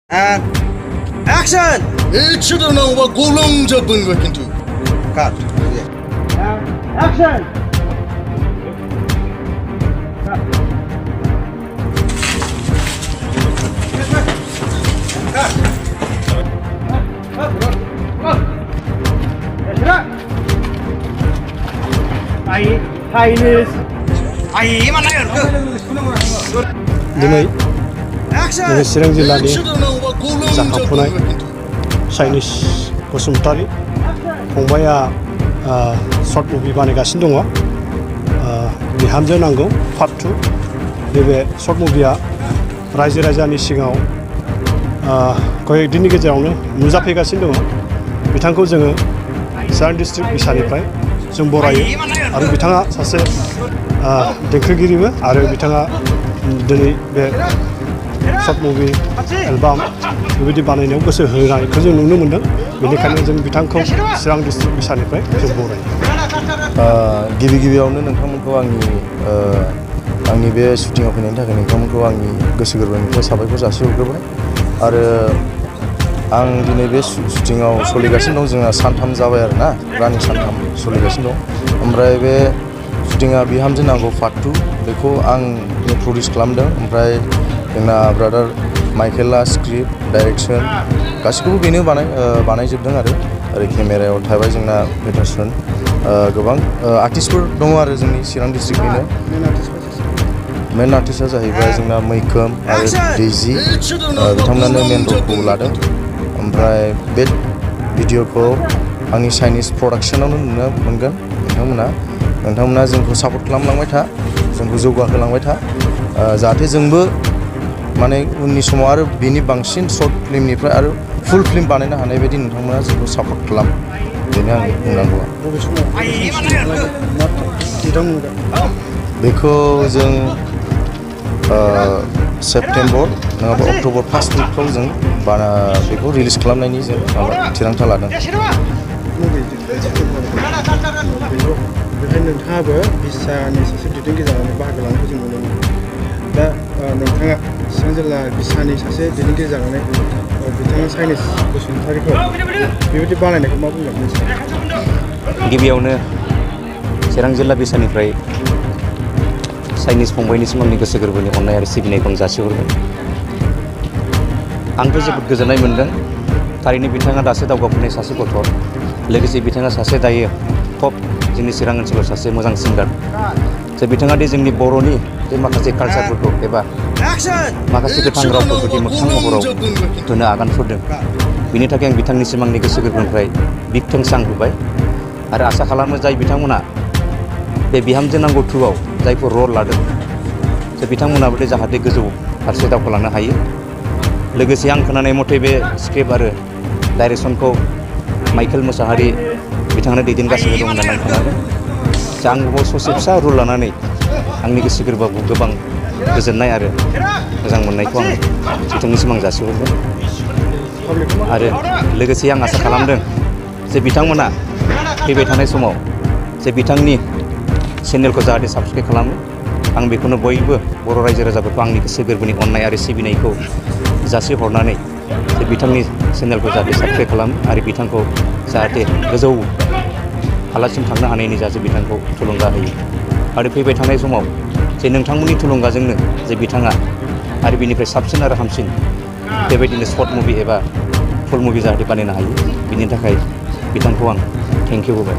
And action! 일치도 나오고 골롱 잡은 거 kintu. Cut. And action! Chinese. Ayo mana ya? दिनै Action! जोंनि चिरां जिल्लानि 일치도 나오고 골롱 जाखांफुनाय 잡은 거 kintu. चाइनिस बसुमतारी फंबाया सर्ट मुभि बानायगासिनो दङ बिहामजो नांगौ पार्ट 2 नैबे सर्ट मुभिया रायजो राजानि सिगाङाव कयेक दिननि गेजेरावनो नुजाफैगासिनो दङ बिथांखौ जोङो चिरां डिस्ट्रिक्ट बिसानिफ्राय जों बरायो आरो बिथाङा सासे देंखोगिरिबो आरो बिथाङा दिनै बे सर्ट मुभि एलबाम बेबायदि बानायनायाव गोसो होनायखौ जों नुनो मोन्दों बेनिखायनो जों बिथांखौ चिरां डिस्ट्रिक्ट बिसानिफ्राय जों बरायो गिबियावनो नोंथांमोनखौ आंनि बे शुटिंआव फैनायनि थाखाय नोंथांमोनखौ आंनि गोसो गोरबोनिफ्राय साबायखर जासिहरग्रोबाय आरो आं दिनै बे शुटिंआव सोलिगासिनो दं जोंहा सानथाम जाबाय आरो ना रानिं सानथाम सोलिगासिनो दं ओमफ्राय बे शुटिंआ बिहामजो नांगौ पार्ट 2 बेखौ आं प्रडिउस खालामदों ओमफ्राय जोंना ब्रादार माइकेला स्क्रिप्ट डाइरेक्सन गासिखौबो बेनो बानायजोबदों आरो केमेरायाव थाबाय जोंना पेटारसन गोबां आर्टिस्टफोर दङ आरो जोंनि चिरां डिस्ट्रिक्टनिनो मेन आर्टिस्टआ जाहैबाय जोंना मैखोम आरो दैजि बिथांमोनानो मेन रलखौ लादों ओमफ्राय बे भिडिअखौ आंनि चाइनिस प्रडाक्सनावनो नुनो मोनगोन नोंथांमोना जोंखौ सापर्ट खालामलांबाय था जोंखौ जौगाहोलांबाय था जाहाथे जोंबो माने उननि समाव आरो बेनि बांसिन सर्ट फिल्मनिफ्राय आरो फुल फिल्म बानायनो हानाय बायदि नोंथांमोना जोंखौ सापर्ट खालाम बेनो आंनि बुंनांगौआ बेखौ जों सेप्तेम्बर नङाबा अक्ट'बर फार्स्ट उइकफ्राव जों बेखौ रिलिज खालामनायनि जों थिरांथा लादों बेखायनो नोंथाङाबो बिसानि सासे दैदेनगिरि जानानै बाहागो लानायखौ जों नुनो मोनो दा नोंथाङा चिरां जिल्ला बिसानि सासे दैदेनगिरि जानानै बिथाङा चाइनिस बसुमतारीखौ बेबायदि बानायनायखौ मा बुंगोन गिबियावनो चिरां जिल्ला बिसानिफ्राय चाइनिस फंबायनिसिम आंनि गोसो गोरबोनि अननाय आरो सिबिनायखौ आं जासिहरगोन आंथ' जोबोद गोजोननाय मोन्दों थारैनो बिथाङा दासो दावगाफुनाय सासे गथ' लोगोसे बिथाङा सासे दायो टप जोंनि चिरां ओनसोलाव सासे मोजां सिंगार जे बिथाङा दि जोंनि बर'नि जे माखासे कालचारफोरखौ एबा माखासे गोथां रावफोरखौ दि मोगथां महराव होनो आगान सुरदों बिनि थाखाय आं बिथांनिसिम आंनि गोसो गोरबोनिफ्राय बिग थेंक्स आं होबाय आरो आसा खालामो जाय बिथांमोना बे बिहामजो नांगौ 2आव जायफोर रल लादों जे बिथांमोनाबो जाहाथे गोजौ फारसे दावखोलांनो हायो लोगोसे आं खोनानाय मथे बे स्क्रिप्ट आरो डाइरेक्सनखौ माइकेल मोसाहारि बिथाङानो दैदेनगासिनो दं होननानै आं खोनादों जा आं ससे फिसा रल लानानै आंनि गोसो गोरबोआव गोबां गोजोननाय आरो मोजां मोननायखौ आं बिथांनिसिम आं जासिहरदों आरो लोगोसे आं आसा खालामदों जे बिथांमोना फैबाय थानाय समाव जे बिथांनि चेनेलखौ जाहाथे साबस्क्राइब खालामो आं बेखौनो बयबो बर' रायजो राजाफोरखौ आंनि गोसो गोरबोनि अननाय आरो सिबिनायखौ जासिहरनानै जे बिथांनि चेनेलखौ जाहाथे साबस्क्राइब खालामो आरो बिथांखौ जाहाथे गोजौ हालासिम थांनो हानायनि जाहाथे बिथांखौ थुलुंगा होयो आरो फैबाय थानाय समाव जे नोंथांमोननि थुलुंगाजोंनो जे बिथाङा आरो बिनिफ्राय साबसिन आरो हामसिन बेबायदिनो सर्ट मुभि एबा फुल मुभि जाहाथे बानायनो हायो बिनि थाखाय बिथांखौ आं थेंक इउ होबाय